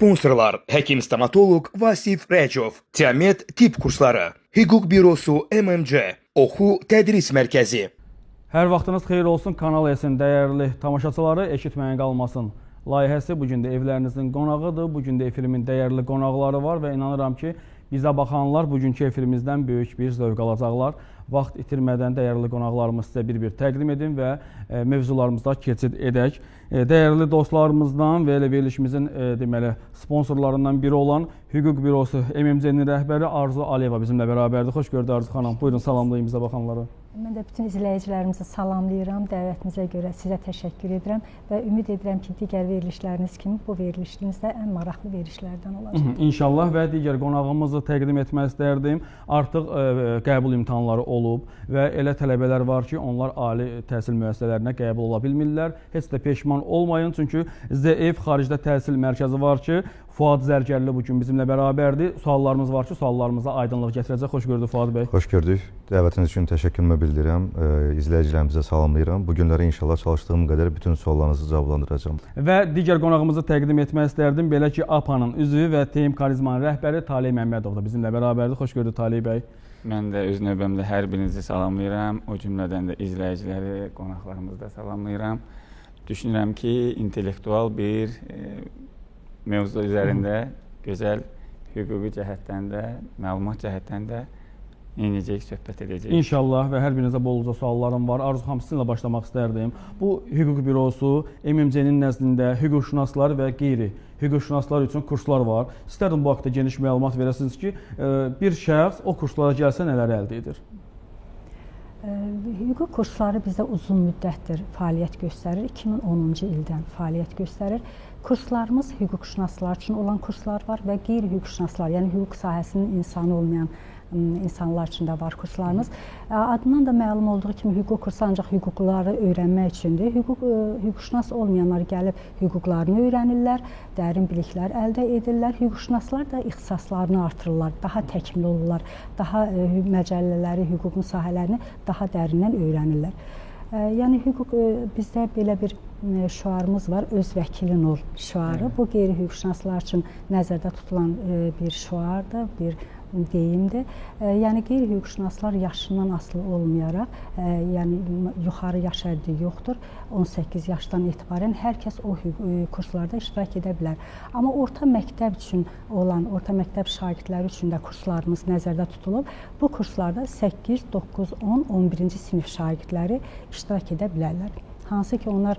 Sponsorlar: həkim stomatoloq Vasif Rəcov, Tiamet tibb kursları, Hüquq bürosu MMC, Oxu Tədris Mərkəzi. Hər vaxtınız xeyir olsun Kanal S-in dəyərli tamaşaçıları, eşitməyin qalmasın layihəsi bu gün də evlərinizin qonağıdır. Bu gün də efirimin dəyərli qonaqları var və inanıram ki, bizə baxanlar bugünkü efirimizdən böyük bir zövq alacaqlar. Vaxt itirmədən dəyərli qonaqlarımızı sizə bir-bir təqdim edim və mövzularımıza keçid edək. Dəyərli dostlarımızdan və elə verilişimizin deməli sponsorlarından biri olan Hüquq Bürosu MMC-nin rəhbəri Arzu Aliyeva bizimlə bərabərdir. Xoş gördük Arzu xanım. Buyurun, salamlayın bizə baxanları. Mən də bütün izləyicilərimizi salamlayıram. Dəvətinizə görə sizə təşəkkür edirəm və ümid edirəm ki, digər verilişləriniz kimi bu verilişiniz də ən maraqlı verilişlərdən olacaq. İnşallah və digər qonağımızı təqdim etmək istərdim. Artıq qəbul imtahanları olub və elə tələbələr var ki, onlar ali təhsil müəssisələrinə qəbul ola bilmirlər. Heç də peşman olmayın, çünki ZF xaricdə təhsil mərkəzi var ki, Fuad Zərgərli bugün bizimlə bərabərdir. Suallarımız var ki, suallarımıza aydınlıq gətirəcək. Xoş gördük Fuad bəy. Xoş gördük. Dəvətiniz üçün təşəkkürümü bildirirəm. İzləyicilərimizə salamlayıram. Bu günləri inşallah çalışdığım qədər bütün suallarınızı cavablandıracağam. Və digər qonağımızı təqdim etmək istərdim. Belə ki, APA-nın üzvü və TM Karizmanın rəhbəri Taleh Məmmədov da bizimlə bərabərdir. Xoş gördük Taleh bəy. Mən də öz növbəmdə hər birinizi salamlayıram. O cümlədən də izləyiciləri, qonaqlarımızı da salamlayıram. Düşünürəm ki, intellektual bir mövzu üzərində gözəl hüquqi cəhətdən də, məlumat cəhətdən də inəcək, söhbət edəcəyik. İnşallah və hər birinizə bolca suallarım var. Arzu xanım, sizinlə başlamaq istərdim. Bu hüquq bürosu MMC-nin nəzdində hüquqşünaslar və qeyri hüquqşünaslar üçün kurslar var. İstərdim bu haqda geniş məlumat verəsiniz ki, bir şəxs o kurslara gəlsə nələr əldə edir? Hüquq kursları bizdə uzun müddətdir fəaliyyət göstərir. 2010-cu ildən fəaliyyət göstərir. Kurslarımız hüquqşünaslar üçün olan kurslar var və qeyri-hüquqşünaslar, yəni hüquq sahəsinin insanı olmayan insanlar üçün də var kurslarımız. Adından da məlum olduğu kimi hüquq kursu ancaq hüquqları öyrənmək üçündür. Hüquqşünas olmayanlar gəlib hüquqlarını öyrənirlər, dərin biliklər əldə edirlər. Hüquqşünaslar da ixtisaslarını artırırlar, daha təkmil olurlar, daha məcəllələri, hüququn sahələrini daha dərindən öyrənirlər. Yəni hüquq bizdə belə bir şüarımız var, öz vəkilin ol şüarı. Bu qeyri-hüquqşünaslar üçün nəzərdə tutulan bir şüardır, bir deyimdir. Yəni qeyri-hüquqşünaslar yaşından asılı olmayaraq, yəni yuxarı yaş həddi yoxdur. 18 yaşdan etibarən hər kəs o kurslarda iştirak edə bilər. Amma orta məktəb üçün olan, orta məktəb şagirdləri üçün də kurslarımız nəzərdə tutulub. Bu kurslarda 8, 9, 10, 11-ci sinif şagirdləri iştirak edə bilərlər. Hansı ki, onlar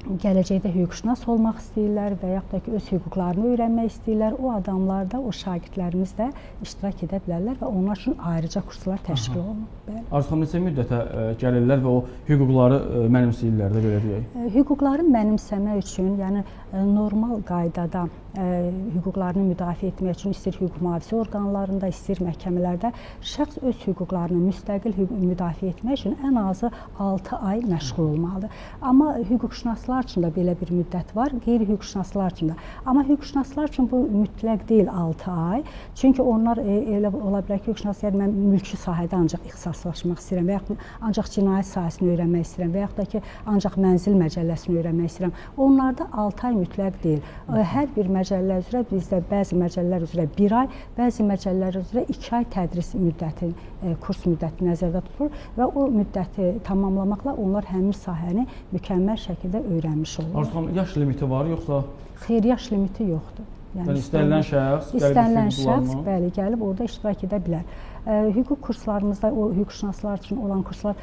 gələcəkdə hüquqşünas olmaq istəyirlər və yaxud da ki, öz hüquqlarını öyrənmək istəyirlər, o adamlar da, o şagirdlərimiz də iştirak edə bilərlər və onlar üçün ayrıca kurslar təşkil olunur. Arzu xanım, neçə müddətə gəlirlər və o hüquqları mənimsəyirlər də, belə deyək? Hüquqları mənimsəmək üçün, yəni normal qaydada hüquqlarını müdafiə etmək üçün istəyir hüquq mühafizə orqanlarında, istəyir məhkəmələrdə şəxs öz hüquqlarını müstəqil müdafiə etmək üçün ən azı 6 ay məşğul olmalıdır. Amma hüquqşünaslar üçün də belə bir müddət var, qeyri-hüquqşünaslar üçün də. Amma hüquqşünaslar üçün bu mütləq deyil 6 ay. Çünki onlar elə ola bilər ki, hüquqşünas, yəni mən mülki sahədə ancaq ixtisaslaşmaq istəyirəm və yaxud ancaq cinayət sahəsini öyrənmək istəyirəm və yaxud da ki, ancaq mənzil məcəlləsini öyrənmək istəyirəm. Onlarda 6 ay mütləq deyil. Hər bir məcəllə üzrə bizdə bəzi məcəllələr üzrə 1 ay, bəzi məcəllələr üzrə 2 ay tədris müddəti, kurs müddəti nəzərdə tutulur və o müddəti tamamlamaqla onlar həmin sahəni mükəmməl şəkildə öyrənmiş olurlar. Arzu xanım, yaş limiti var yoxsa? Xeyr, yaş limiti yoxdur. Yəni istənilən şəxs, istənilən şəxs, bəli, gəlib orada iştirak edə bilər. Hüquq kurslarımızda o hüquqşünaslar üçün olan kurslar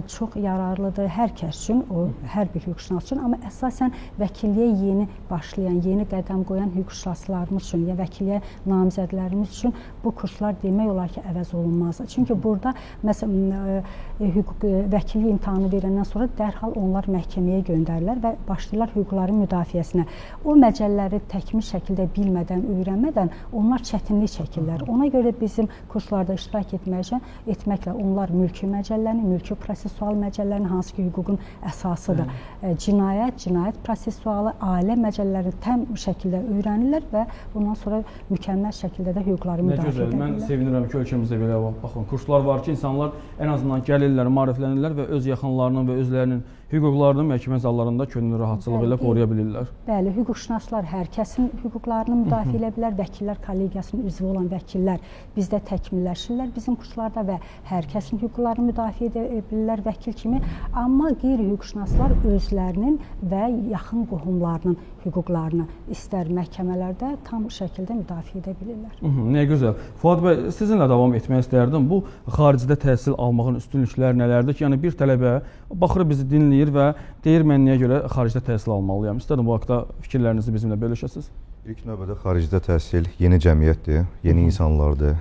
çox yararlıdır hər kəs üçün, o hər bir hüquqşünas üçün, amma əsasən vəkilliyə yeni başlayan, yeni qədəm qoyan hüquqşünaslarımız üçün, ya vəkilliyə namizədlərimiz üçün bu kurslar demək olar ki, əvəz olunmazdır. Çünki burada məsələn hüquq vəkillik imtahanı verəndən sonra dərhal onlar məhkəməyə göndərirlər və başlayırlar hüquqların müdafiəsinə. O məcəllələri təkmil şəkildə bilmədən, öyrənmədən onlar çətinlik çəkirlər. Ona görə bizim kurslarda iştirak etməklə onlar mülki məcəlləni, mülki prosessual məcəlləni, hansı ki hüququn əsasıdır, cinayət, cinayət prosessualı, ailə məcəllələrini tam şəkildə öyrənirlər və bundan sonra mükəmməl şəkildə də hüquqları müdafiə edirlər. Mən sevinirəm ki, ölkəmizdə belə baxın, kurslar var ki, insanlar ən azından gəlirlər, maariflənirlər və öz yaxınlarının və özlərinin hüquqlarını məhkəmə zallarında könül rahatçılığı ilə qoruya bilirlər. Bəli, hüquqşünaslar hər kəsin hüquqlarını müdafiə edə bilər. Vəkillər kollegiyasının üzvü olan vəkillər bizdə təkmilləşirlər bizim kurslarda və hər kəsin hüquqlarını müdafiə edə bilirlər vəkil kimi. Amma qeyri-hüquqşünaslar özlərinin və yaxın qohumlarının hüquqlarını istər məhkəmələrdə tam şəkildə müdafiə edə bilirlər. Nə gözəl. Fuad bəy, sizinlə davam etmək istərdim. Bu xaricdə təhsil almağın üstünlükləri nələrdir ki, yəni bir tələbə baxır, bizi dinləyir və deyir, mən niyə görə xaricdə təhsil almalıyam? İstərdim bu haqda fikirlərinizi bizimlə bölüşəsiniz. İlk növbədə xaricdə təhsil yeni cəmiyyətdir, yeni insanlardır,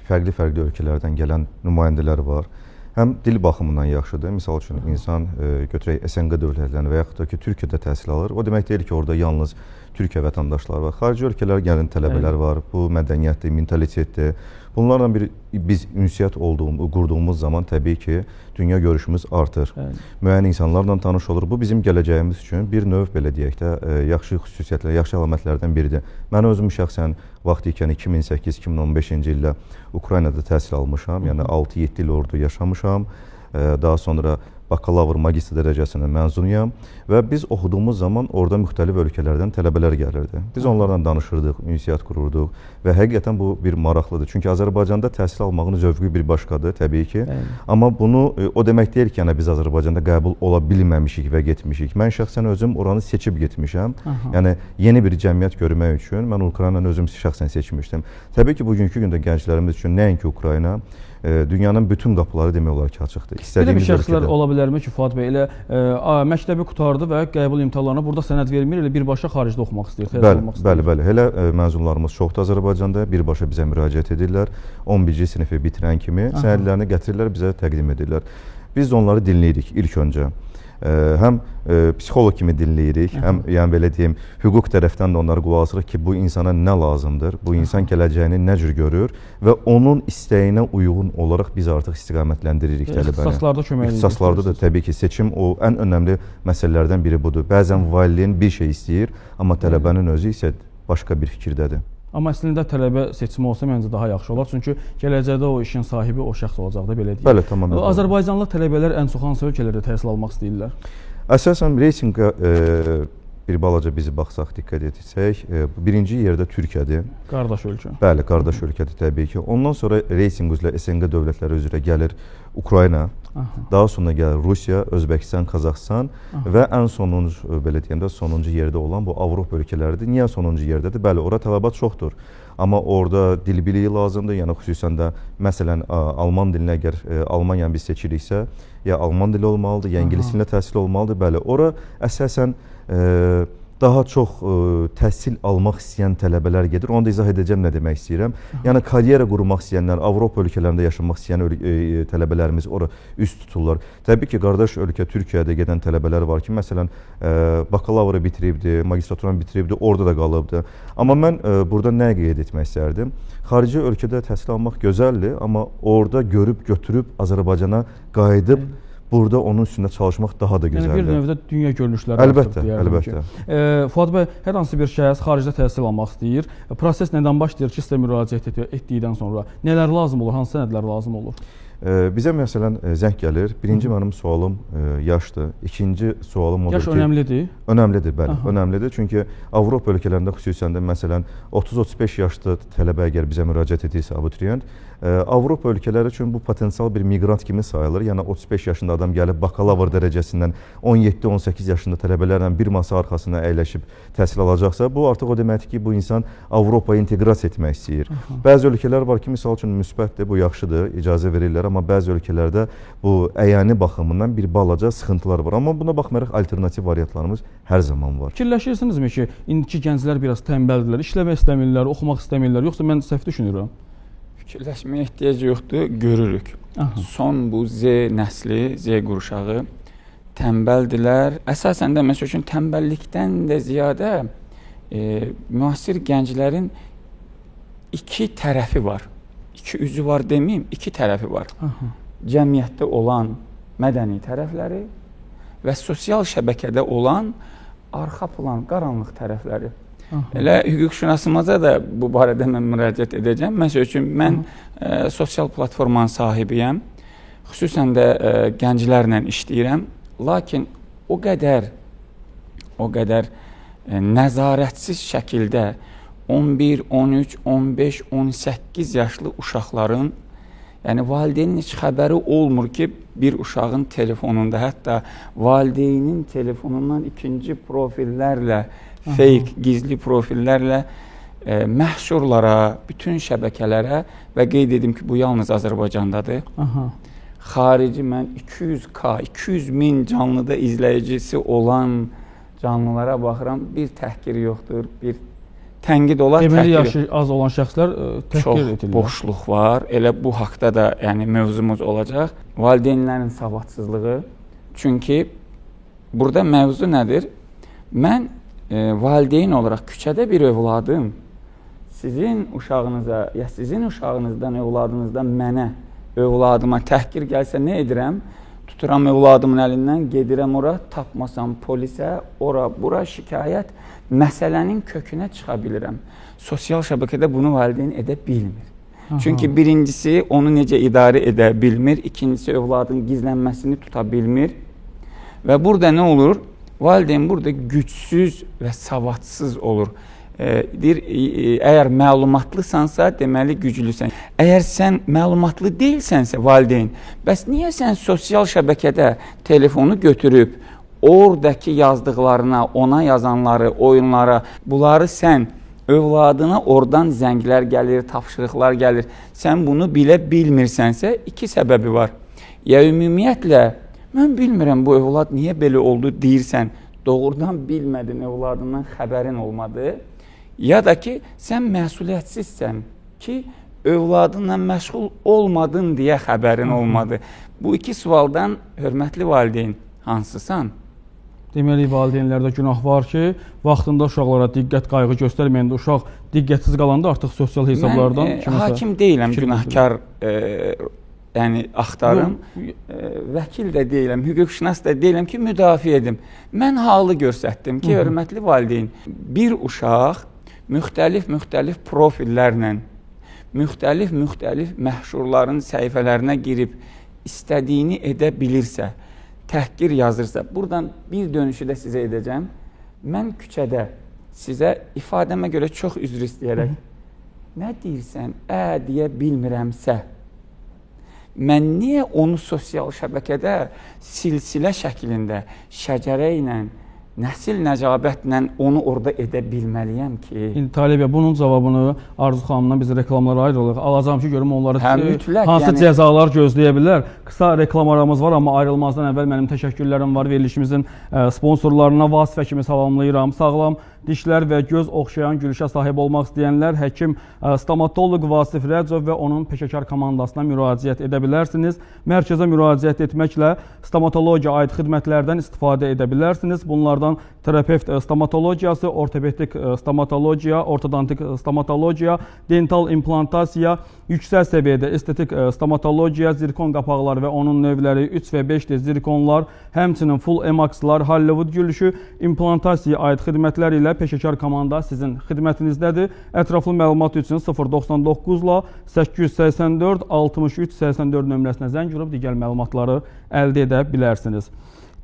fərqli-fərqli ölkələrdən gələn nümayəndələr var. Həm dil baxımından yaxşıdır. Misal üçün, insan götürək SNQ dövlətlərini və yaxud da ki, Türkiyədə təhsil alır. O demək deyil ki, orada yalnız Türkiyə vətəndaşları var. Xarici ölkələr gələn tələbələr var. Bu mədəniyyətdir, mentalitetdir. Bunlarla biz ünsiyyət qurduğumuz zaman təbii ki, dünya görüşümüz artır. Müəyyən insanlarla tanış olur. Bu bizim gələcəyimiz üçün bir növ, belə deyək də, yaxşı xüsusiyyətlər, yaxşı əlamətlərdən biridir. Mən özüm şəxsən vaxtı ikən 2008-2015-ci ildə Ukraynada təhsil almışam. Yəni 6-7 il orada yaşamışam. Daha sonra bakalavr, magistr dərəcəsinin məzunuyam və biz oxuduğumuz zaman orada müxtəlif ölkələrdən tələbələr gəlirdi. Biz onlarla danışırdıq, ünsiyyət qururduq və həqiqətən bu bir maraqlıdır. Çünki Azərbaycanda təhsil almağın zövqü bir başqadır təbii ki. Amma bunu o demək deyil ki, yəni biz Azərbaycanda qəbul ola bilməmişik və getmişik. Mən şəxsən özüm oranı seçib getmişəm. Yəni yeni bir cəmiyyət görmək üçün mən Ukraynanı özüm şəxsən seçmişdim. Təbii ki, bugünkü gündə gənclərimiz üçün nəinki Ukrayna, dünyanın bütün qapıları demək olar ki, açıqdır. Belə bir şəxslər ola bilərmi ki, Fuad bəy, elə məktəbi qurtardı və qəbul imtahanlarına burada sənəd vermir, elə birbaşa xaricdə oxumaq istəyir, təhsil almaq istəyir? Bəli, bəli. Elə məzunlarımız çoxdur Azərbaycanda, birbaşa bizə müraciət edirlər. 11-ci sinifi bitirən kimi sənədlərini gətirirlər, bizə təqdim edirlər. Biz də onları dinləyirik ilk öncə. Həm psixoloq kimi dinləyirik, həm yəni belə deyim, hüquq tərəfdən də onları qulaq asırıq ki, bu insana nə lazımdır, bu insan gələcəyini nə cür görür və onun istəyinə uyğun olaraq biz artıq istiqamətləndiririk tələbəni. İxtisaslarda kömək edirik. İxtisaslarda da təbii ki, seçim o ən önəmli məsələlərdən biri budur. Bəzən valideyn bir şey istəyir, amma tələbənin özü isə başqa bir fikirdədir. Amma əslində tələbə seçimi olsa məncə daha yaxşı olar. Çünki gələcəkdə o işin sahibi o şəxs olacaq da, belə deyək. Bəli, tamamilə. Azərbaycanlı tələbələr ən çox hansı ölkələrdə təhsil almaq istəyirlər? Əsasən reytinqə bir balaca bizi baxsaq, diqqət etsək, birinci yerdə Türkiyədir. Qardaş ölkə. Bəli, qardaş ölkədir təbii ki. Ondan sonra reytinq üzrə SNQ dövlətləri üzrə gəlir Ukrayna, daha sonra gəlir Rusiya, Özbəkistan, Qazaxıstan və ən sonuncu, belə deyəm də, sonuncu yerdə olan bu Avropa ölkələridir. Niyə sonuncu yerdədir? Bəli, ora tələbat çoxdur. Amma orada dil biliyi lazımdır. Yəni xüsusən də məsələn alman dilinə əgər Almaniyanı biz seçiriksə, ya alman dili olmalıdır, ya ingilis dilində təhsil olmalıdır. Bəli, ora əsasən daha çox təhsil almaq istəyən tələbələr gedir. Onu da izah edəcəm nə demək istəyirəm. Yəni karyera qurmaq istəyənlər, Avropa ölkələrində yaşamaq istəyən tələbələrimiz ora üst tuturlar. Təbii ki, qardaş ölkə Türkiyədə gedən tələbələr var ki, məsələn, bakalavrı bitiribdi, magistraturanı bitiribdi, orada da qalıbdı. Amma mən burada nə qeyd etmək istərdim? Xarici ölkədə təhsil almaq gözəldir, amma orada görüb, götürüb Azərbaycana qayıdıb burada onun üstündə çalışmaq daha da gözəldir. Yəni bir növdə dünya görünüşləri artıb, deyərdim əlbəttə. Ki. Fuad bəy, hər hansı bir şəxs xaricdə təhsil almaq istəyir. Proses nədən başlayır ki, sizə müraciət etdikdən sonra? Nələr lazım olur, hansı sənədlər lazım olur? Bizə məsələn zəng gəlir. Birinci mənim sualım yaşdır. İkinci sualım odur ki... Yaş önəmlidir? Önəmlidir, bəli. Önəmlidir. Çünki Avropa ölkələrində xüsusən də məsələn 30-35 yaşlı tələbə əgər bizə müraciət edirsə abituriyent, Avropa ölkələri üçün bu potensial bir miqrant kimi sayılır. Yəni 35 yaşında adam gəlib bakalavr dərəcəsindən 17-18 yaşında tələbələrlə bir masa arxasına əyləşib təhsil alacaqsa, bu artıq o deməkdir ki, bu insan Avropaya inteqrasiya etmək istəyir. Bəzi ölkələr var ki, misal üçün müsbətdir, bu yaxşıdır, icazə verirlər, amma bəzi ölkələrdə bu əyani baxımından bir balaca sıxıntılar var. Amma buna baxmayaraq alternativ variantlarımız hər zaman var. Fikirləşirsinizmi ki, indiki gənclər biraz tənbəldirlər, işləmək istəmirlər, oxumaq istəmirlər, yoxsa mən səhv düşünürəm? Fikirləşməyə ehtiyac yoxdur, görürük. Son bu Z nəsli, Z qurşağı tənbəldilər. Əsasən də məsəl üçün tənbəllikdən də ziyadə Müasir gənclərin iki tərəfi var. İki üzü var deməyim, iki tərəfi var. Aha. Cəmiyyətdə olan mədəni tərəfləri və sosial şəbəkədə olan arxa plan, qaranlıq tərəfləri. Aha. Elə hüquqşünasımıza da bu barədə mən müraciət edəcəm. Məsəl üçün, mən sosial platformanın sahibiyəm. Xüsusən də gənclərlə işləyirəm. Lakin o qədər nəzarətsiz şəkildə 11, 13, 15, 18 yaşlı uşaqların, yəni valideynin heç xəbəri olmur ki, bir uşağın telefonunda, hətta valideynin telefonundan ikinci profillərlə, fake, gizli profillərlə məhşurlara, bütün şəbəkələrə və qeyd edim ki, bu yalnız Azərbaycandadır. Aha. Xarici mən 200K, 200 min canlıda izləyicisi olan canlılara baxıram, bir təhqir yoxdur, bir tənqid olar. Deməli, yaşı az olan şəxslər təhqir edirlər. Çox boşluq var. Elə bu haqda da yəni mövzumuz olacaq. Valideynlərin savadsızlığı. Çünki burada mövzu nədir? Mən valideyn olaraq küçədə bir övladım sizin uşağınıza ya sizin uşağınızdan, övladınızdan mənə, övladıma təhqir gəlsə nə edirəm? Tuturam övladımın əlindən, gedirəm ora, tapmasam polisə, ora, bura şikayət, məsələnin kökünə çıxa bilirəm. Sosial şəbəkədə bunu valideyn edə bilmir. Aha. Çünki birincisi onu necə idarə edə bilmir, ikincisi övladın gizlənməsini tuta bilmir. Və burada nə olur? Valideyn burada gücsüz və savadsız olur. Deyir, əgər məlumatlısansa, deməli güclüsən. Əgər sən məlumatlı deyilsənsə valideyn, bəs niyə sən sosial şəbəkədə telefonu götürüb oradakı yazdıqlarına, ona yazanları, oyunlara, bunları sən övladına oradan zənglər gəlir, tapşırıqlar gəlir. Sən bunu bilə bilmirsənsə, iki səbəbi var. Ya ümumiyyətlə, mən bilmirəm bu övlad niyə belə oldu deyirsən, doğrudan bilmədin, övladından xəbərin olmadı. Ya da ki, sən məsuliyyətsizsən ki, övladınla məşğul olmadın deyə xəbərin olmadı. Bu iki sualdan, hörmətli valideyn, hansısan? Deməli, valideynlərdə günah var ki, vaxtında uşaqlara diqqət, qayğı göstərməyəndə uşaq diqqətsiz qalanda artıq sosial hesablardan mən, kiməsə hakim deyiləm, günahkar yəni axtarım, vəkil də deyiləm, hüquqşünas da deyiləm ki, müdafiə edim. Mən halı göstərdim ki, hörmətli valideyn, bir uşaq müxtəlif profillərlə, müxtəlif məhşurların səhifələrinə girib istədiyini edə bilirsə, təhqir yazırsa, buradan bir dönüşü də sizə edəcəm. Mən küçədə sizə ifadəmə görə çox üzr istəyərək, nə deyirsən, deyə bilmirəmsə, mən niyə onu sosial şəbəkədə silsilə şəklində, şəcərə ilə, nəsil nəcabətlə onu orada edə bilməliyəm ki? İndi Taleh bəy, bunun cavabını Arzu xanımdan biz reklamlara ayrılıq. Alacağım ki, görüm onları mütləq, hansı yəni cəzalar gözləyə bilər. Qısa reklam aramız var, amma ayrılmazdan əvvəl mənim təşəkkürlərim var verilişimizin sponsorlarına. Vasif həkimi salamlayıram. Sağlam dişlər və göz oxşayan gülüşə sahib olmaq istəyənlər həkim stomatoloq Vasif Rəcov və onun peşəkar komandasına müraciət edə bilərsiniz. Mərkəzə müraciət etməklə stomatologiya aid xidmətlərdən istifadə edə bilərsiniz. Bunlardan terapevt stomatologiyası, ortopedik stomatologiya, ortodontik stomatologiya, dental implantasiya, yüksək səviyyədə estetik stomatologiya, zirkon qapaqları və onun növləri, 3 və 5D zirkonlar, həmçinin full emaxlar, Hollywood gülüşü, implantasiya aid xidmətlər ilə peşəkar komanda sizin xidmətinizdədir. Ətraflı məlumat üçün 099 884 63 84 nömrəsinə zəng vurub digər məlumatları əldə edə bilərsiniz.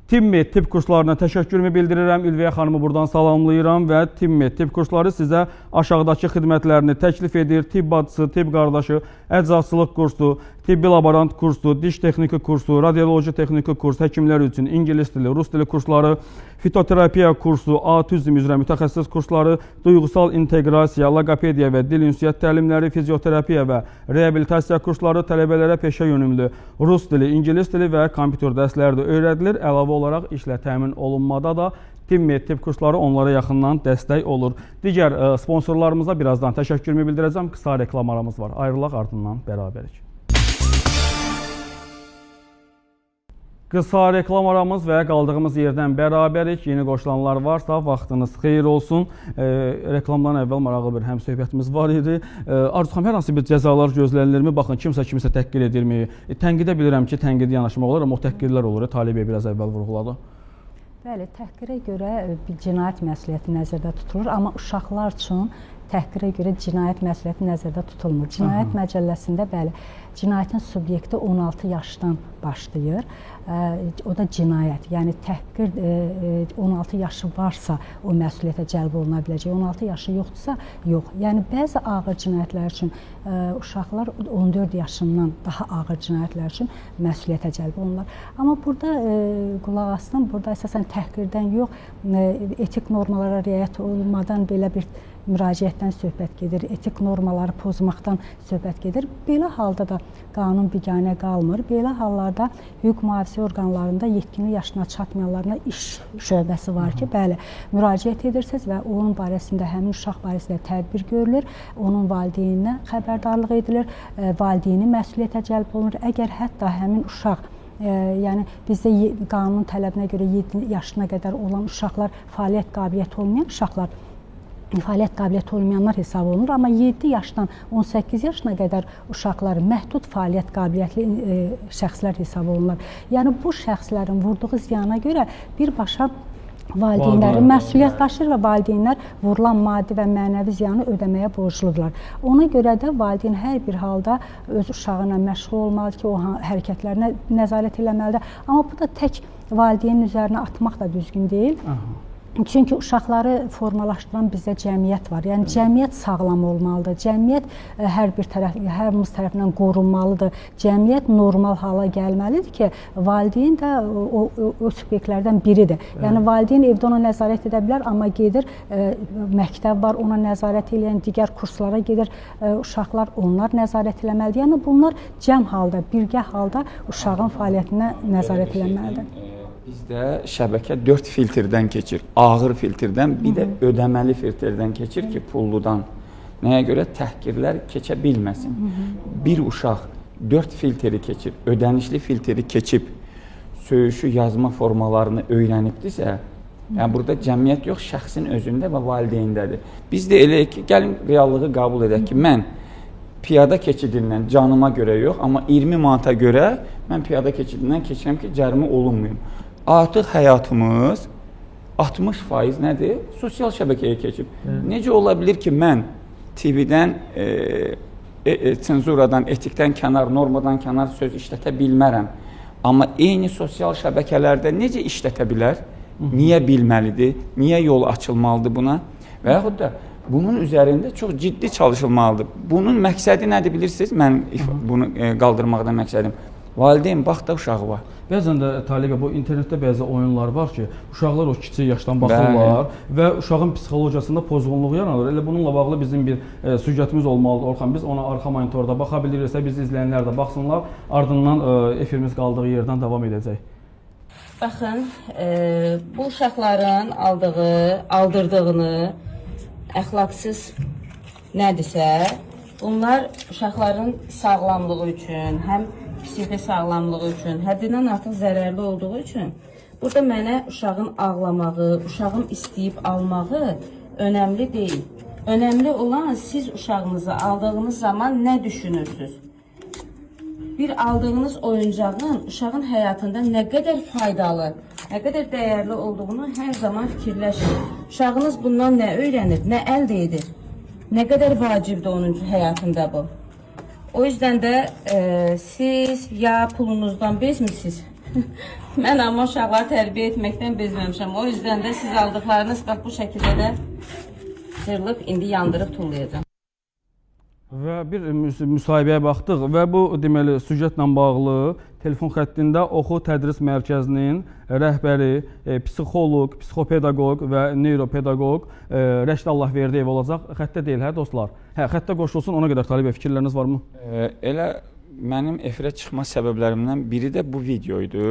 Timmi tibb kurslarına təşəkkürümü bildirirəm. Ülviyə xanımı buradan salamlayıram və Timmi tibb kursları sizə aşağıdakı xidmətlərini təklif edir. Tibb bacısı, tibb qardaşı, əczaçılıq kursu, tibbi laborant kursu, diş texniki kursu, radioloji texniki kurs, həkimlər üçün ingilis dili, rus dili kursları, fitoterapiya kursu, autizm üzrə mütəxəssis kursları, duyğusal inteqrasiya, loqopediya və dil ünsiyyət təlimləri, fizioterapiya və reabilitasiya kursları, tələbələrə peşə yönümlü rus dili, ingilis dili və kompüter dərsləri də öyrədilir. Əlavə olaraq işlə təmin olunmada da Timmi tibb kursları onlara yaxından dəstək olur. Digər sponsorlarımıza birazdan təşəkkürümü bildirəcəm. Qısa reklam aramız var. Ayrılaq, ardından bərabərik. Qısa reklam aramız və qaldığımız yerdən bərabərik. Yeni qoşulanlar varsa, vaxtınız xeyir olsun. Reklamdan əvvəl maraqlı bir həmsöhbətimiz var idi. Arzu xanım, hər hansı bir cəzalar gözlənilirmi? Baxın, kimsə kimisə təhqir edirmi? Tənqidə bilirəm ki, tənqidi yanaşmaq olur, amma o təhqirlər olur. Talib bəy biraz əvvəl vurğuladı. Bəli, təhqirə görə bir cinayət məsuliyyəti nəzərdə tutulur, amma uşaqlar üçün təhqirə görə cinayət məsuliyyəti nəzərdə tutulmur. Cinayət məcəlləsində, bəli, cinayətin subyekti 16 yaşdan başlayır. O da cinayət. Yəni təhqir 16 yaşı varsa o məsuliyyətə cəlb oluna biləcək. 16 yaşı yoxdursa, yox. Yəni bəzi ağır cinayətlər üçün uşaqlar 14 yaşından daha ağır cinayətlər üçün məsuliyyətə cəlb olunurlar. Amma burada qulaq asdım, burada əsasən təhqirdən yox, etik normalara riayət olunmadan belə bir müraciətdən söhbət gedir, etik normaları pozmaqdan söhbət gedir. Belə halda da qanun biganə qalmır. Belə hallarda hüquq mühafizə orqanlarında yetkinlik yaşına çatmayanlarına iş şöbəsi var ki, bəli, müraciət edirsiniz və onun barəsində, həmin uşaq barəsində tədbir görülür, onun valideyninə xəbərdarlıq edilir, valideyni məsuliyyətə cəlb olunur. Əgər hətta həmin uşaq, yəni bizdə qanun tələbinə görə 7 yaşına qədər olan uşaqlar fəaliyyət qabiliyyəti olmayan uşaqlar, fəaliyyət qabiliyyəti olmayanlar hesab olunur, amma 7 yaşdan 18 yaşına qədər uşaqlar məhdud fəaliyyət qabiliyyətli şəxslər hesab olunurlar. Yəni bu şəxslərin vurduğu ziyana görə birbaşa valideynlərin məsuliyyət daşıyır və valideynlər vurulan maddi və mənəvi ziyanı ödəməyə borcludurlar. Ona görə də valideyn hər bir halda öz uşağı ilə məşğul olmalıdır ki, o hərəkətlərinə nəzarət eləməlidir. Amma bu da tək valideynin üzərinə atmaq da düzgün deyil. Çünki uşaqları formalaşdıran bizdə cəmiyyət var. Yəni cəmiyyət sağlam olmalıdır. Cəmiyyət hər bir tərəf, hərimiz tərəfindən qorunmalıdır. Cəmiyyət normal hala gəlməlidir ki, valideyn də o subyektlərdən biridir. Yəni valideyn evdə ona nəzarət edə bilər, amma gedir məktəb var, ona nəzarət eləyən digər kurslara gedir uşaqlar, onlar nəzarət eləməlidir. Yəni bunlar cəm halda, birgə halda uşağın fəaliyyətinə nəzarət eləməlidir. Bizdə şəbəkə 4 filtrdən keçir. Ağır filtrdən, bir də ödəməli filtrdən keçir ki, pulludan. Nəyə görə? Təhqirlər keçə bilməsin. Bir uşaq 4 filtri keçir, ödənişli filtri keçib, söyüşü yazma formalarını öyrənibdirsə, yəni burada cəmiyyət yox, şəxsin özündə və valideyndədir. Biz də elə ki, gəlin reallığı qəbul edək ki, mən piyada keçidindən canıma görə yox, amma 20 manata görə mən piyada keçidindən keçirəm ki, cərimə olunmayım. Artıq həyatımız 60% nədir? Sosial şəbəkəyə keçib. Necə ola bilər ki, mən TV-dən, senzuradan, etikdən kənar, normadan kənar söz işlətə bilmərəm. Amma eyni sosial şəbəkələrdə necə işlətə bilər? Niyə bilməlidir? Niyə yol açılmalıdır buna? Və yaxud da bunun üzərində çox ciddi çalışılmalıdır. Bunun məqsədi nədir bilirsiniz? Mən bunu qaldırmaqda məqsədim. Valideyn bax da uşağı var. Bəzən də Talibə, bu internetdə bəzi oyunlar var ki, uşaqlar o kiçik yaşdan baxırlar və uşağın psixologiyasında pozğunluq yaranır. Elə bununla bağlı bizim bir süjetimiz olmalıdır Orxan. Biz ona arxa monitorda baxa biliriksə, bizi izləyənlər də baxsınlar. Ardından efirimiz qaldığı yerdən davam edəcək. Baxın, bu uşaqların aldığı, aldırdığını əxlaqsız nədirsə, bunlar uşaqların sağlamlığı üçün, həm psixi sağlamlığı üçün, həddindən artıq zərərli olduğu üçün burada mənə uşağın ağlamağı, uşağın istəyib almağı önəmli deyil. Önəmli olan siz uşağınızı aldığınız zaman nə düşünürsünüz? Bir aldığınız oyuncağın uşağın həyatında nə qədər faydalı, nə qədər dəyərli olduğunu hər zaman fikirləşin. Uşağınız bundan nə öyrənir, nə əldə edir? Nə qədər vacibdir onun həyatında bu? O yüzden də siz ya pulunuzdan bezmisiniz. Mən amma uşaqları tərbiyə etməkdən bezməmişəm. O yüzden də siz aldıqlarınız bax bu şəkildə də cırılıb indi yandırıb tullayacağam. Və bir müsahibəyə baxdıq və bu deməli süjetlə bağlı telefon xəttində Oxu Tədris Mərkəzinin rəhbəri, psixoloq, psixopedaqoq və neyropedaqoq Rəşid Allahverdiyev olacaq. Xəttə deyil, hə dostlar? Hə, xəttə qoşulsun, ona qədər Talib bəy, fikirləriniz varmı? Elə mənim efirə çıxma səbəblərimdən biri də bu video idi.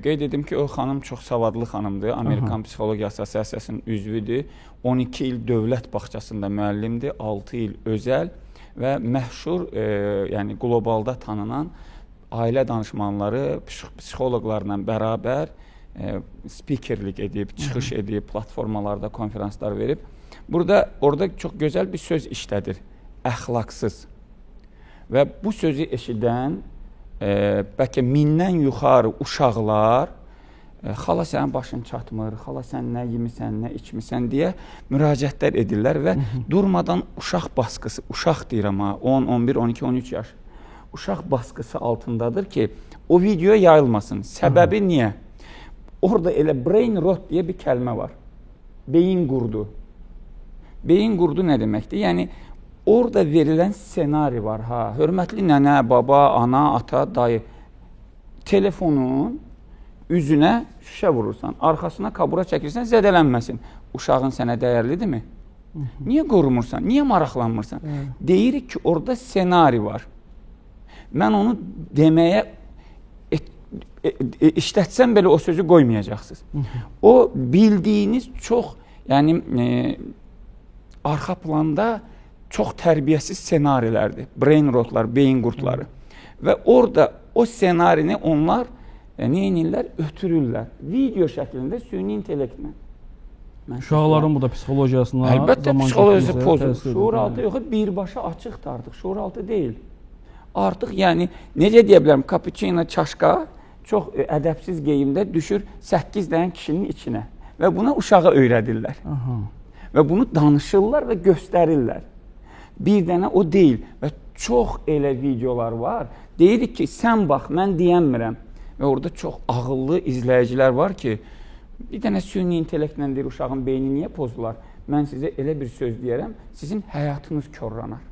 Qeyd edim ki, o xanım çox savadlı xanımdır. Amerikan Psixologiya Assosiasiyasının üzvüdür. 12 il dövlət bağçasında müəllimdir, 6 il özəl və məşhur, yəni qlobalda tanınan Ailə danışmanları psixoloqlarla bərabər spikerlik edib, çıxış edib, platformalarda konferanslar verib. Burada orada çox gözəl bir söz işlədir. Əxlaqsız. Və bu sözü eşidən bəlkə 1000-dən yuxarı uşaqlar xala sənin başın çatmır, xala sən nə yemisən, nə içmisən deyə müraciətlər edirlər və durmadan uşaq baskısı, uşaq deyirəm ha, 10, 11, 12, 13 yaş uşaq baskısı altındadır ki, o video yayılmasın. Səbəbi niyə? Orada elə brain rot deyə bir kəlmə var. Beyin qurdu. Beyin qurdu nə deməkdir? Yəni orada verilən ssenari var ha. Hörmətli nənə, baba, ana, ata, dayı. Telefonun üzünə şüşə vurursan, arxasına kabura çəkirsən, zədələnməsin. Uşağın sənə dəyərlidirmi? Niyə qorumursan? Niyə maraqlanmırsan? Deyirik ki, orada ssenari var. Mən onu deməyə işlətsəm belə o sözü qoymayacaqsınız. O bildiyiniz çox, yəni arxa planda çox tərbiyəsiz ssenarilərdir. Brain rotlar, beyin qurtları. Və orada o ssenarini onlar nə edirlər? Ötürürlər. Video şəklində süni intellektlə. Uşaqların bu da psixologiyasına, əlbəttə psixologiyası pozulur. Şuuraltı yox, birbaşa açıqdır artıq. Şuuraltı deyil. Artıq yəni necə deyə bilərəm, kapuçino çaşka çox ədəbsiz geyimdə düşür 8 dənə kişinin içinə və buna uşağa öyrədirlər. Aha. Və bunu danışırlar və göstərirlər. Bir dənə o deyil və çox elə videolar var. Deyirik ki, sən bax, mən deyəmirəm. Və orada çox ağıllı izləyicilər var ki, bir dənə süni intellektlə deyir, uşağın beyni niyə pozular? Mən sizə elə bir söz deyərəm, sizin həyatınız korlanar.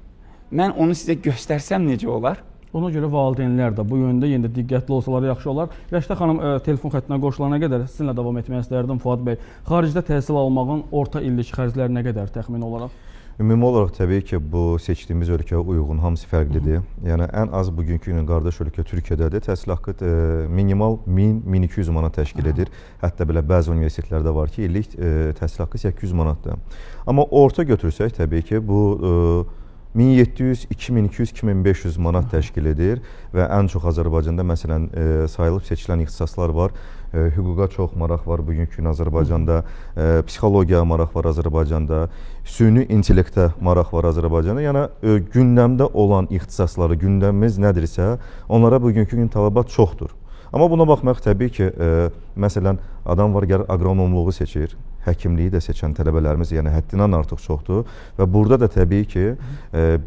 Mən onu sizə göstərsəm necə olar? Ona görə valideynlər də bu yöndə yenə də diqqətli olsalar yaxşı olar. Rəşidə xanım, telefon xəttinə qoşulana qədər sizinlə davam etmək istərdim Fuad bəy. Xaricdə təhsil almağın orta illik xərcləri nə qədər təxmini olaraq? Ümumi olaraq təbii ki, bu seçdiyimiz ölkəyə uyğun hamısı fərqlidir. Yəni ən az bugünkü günün qardaş ölkə Türkiyədədir. Təhsil haqqı minimal 1000-1200 manat təşkil edir. Hətta belə bəzi universitetlərdə var ki, illik təhsil haqqı 800 manatdır. Amma orta götürsək təbii ki, bu 1700, 2200, 2500 manat təşkil edir və ən çox Azərbaycanda məsələn sayılıb seçilən ixtisaslar var. Hüquqa çox maraq var bugünkü gün Azərbaycanda, psixologiyaya maraq var Azərbaycanda, süni intellektə maraq var Azərbaycanda. Yəni gündəmdə olan ixtisasları, gündəmimiz nədirsə, onlara bugünkü gün tələbat çoxdur. Amma buna baxmayaraq təbii ki, məsələn, adam var gəlir aqronomluğu seçir, həkimliyi də seçən tələbələrimiz, yəni həddindən artıq çoxdur və burada da təbii ki,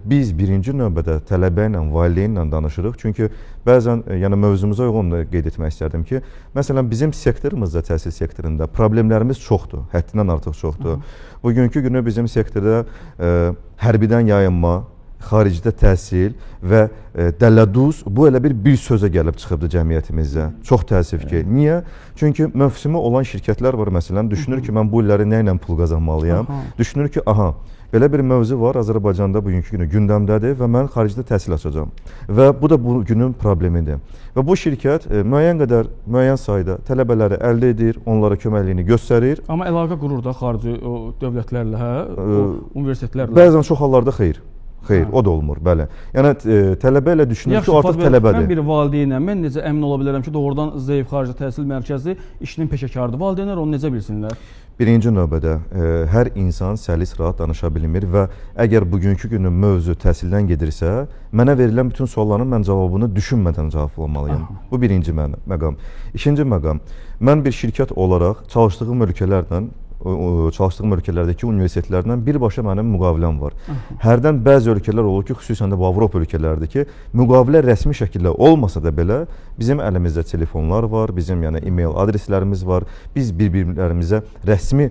biz birinci növbədə tələbə ilə, valideynlə danışırıq. Çünki bəzən, yəni mövzumuza uyğun da qeyd etmək istərdim ki, məsələn, bizim sektorumuzda, təhsil sektorunda problemlərimiz çoxdur, həddindən artıq çoxdur. Bugünkü günü bizim sektorda hərbidən yayınma, xaricdə təhsil və dələduz bu elə bir sözə gəlib çıxıbdı cəmiyyətimizdə. Çox təəssüf ki. Niyə? Çünki mövsümü olan şirkətlər var məsələn, düşünür ki, mən bu illəri nə ilə pul qazanmalıyam? Düşünür ki, aha, belə bir mövzu var Azərbaycanda bugünkü günü gündəmdədir və mən xaricdə təhsil açacağam. Və bu da bu günün problemidir. Və bu şirkət müəyyən qədər, müəyyən sayda tələbələri əldə edir, onlara köməkliyini göstərir. Amma əlaqə qurur da xarici dövlətlərlə, hə, universitetlərlə. Bəzən çox hallarda xeyr. Xeyr, o da olmur, bəli. Yəni tələbə elə düşünür ki, artıq tələbədir. Mən bir valideynəm, mən necə əmin ola bilərəm ki, doğrudan Zeyv Xarici Təhsil Mərkəzi işinin peşəkarıdır. Valideynlər onu necə bilsinlər? Birinci növbədə hər insan səlis rahat danışa bilmir və əgər bugünkü günün mövzu təhsildən gedirsə, mənə verilən bütün sualların mən cavabını düşünmədən cavablamalıyam. Bu birinci məqam. İkinci məqam, mən bir şirkət olaraq çalışdığım ölkələrlə, çalışdığım ölkələrdəki universitetlərlə birbaşa mənim müqaviləm var. Hərdən bəzi ölkələr olur ki, xüsusən də bu Avropa ölkələrdir ki, müqavilə rəsmi şəkildə olmasa da belə bizim əlimizdə telefonlar var, bizim yəni e-mail adreslərimiz var. Biz bir-birlərimizə rəsmi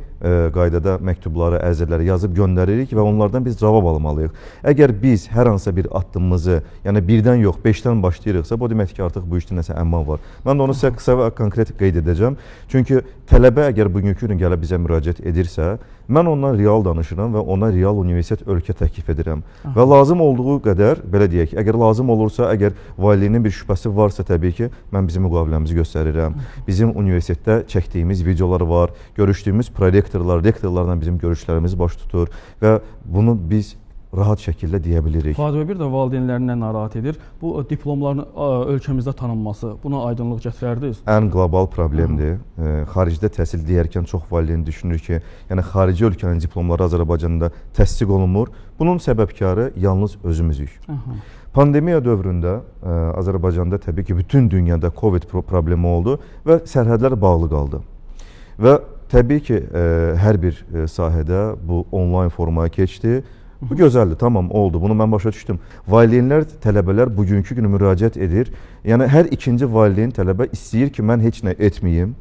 qaydada məktubları, ərizələri yazıb göndəririk və onlardan biz cavab almalıyıq. Əgər biz hər hansısa bir addımımızı, yəni birdən yox, beşdən başlayırıqsa, bu deməkdir ki, artıq bu işdə nəsə əmman var. Mən də onu sizə qısa və konkret qeyd edəcəm. Çünki tələbə əgər bugünkü gün gəlib bizə müraciət edirsə, mən ondan real danışıram və ona real universitet ölkə təklif edirəm. Və lazım olduğu qədər, belə deyək, əgər lazım olursa, əgər valideynin bir şübhəsi varsa təbii ki, mən bizim müqaviləmizi göstərirəm. Bizim universitetdə çəkdiyimiz videolar var, görüşdüyümüz prorektorlar, rektorlarla bizim görüşlərimiz baş tutur və bunu biz rahat şəkildə deyə bilirik. Fuad bəy, bir də valideynləri nə narahat edir? Bu diplomların ölkəmizdə tanınması, buna aydınlıq gətirərdiniz? Ən qlobal problemdir. Xaricdə təhsil deyərkən çox valideyn düşünür ki, yəni xarici ölkənin diplomları Azərbaycanda təsdiq olunmur. Bunun səbəbkarı yalnız özümüzük. Pandemiya dövründə Azərbaycanda təbii ki, bütün dünyada COVID problemi oldu və sərhədlər bağlı qaldı. Və təbii ki, hər bir sahədə bu onlayn formaya keçdi. Bu gözəldir, tamam oldu. Bunu mən başa düşdüm. Valideynlər, tələbələr bugünkü günü müraciət edir. Yəni hər ikinci valideyn tələbə istəyir ki, mən heç nə etməyim,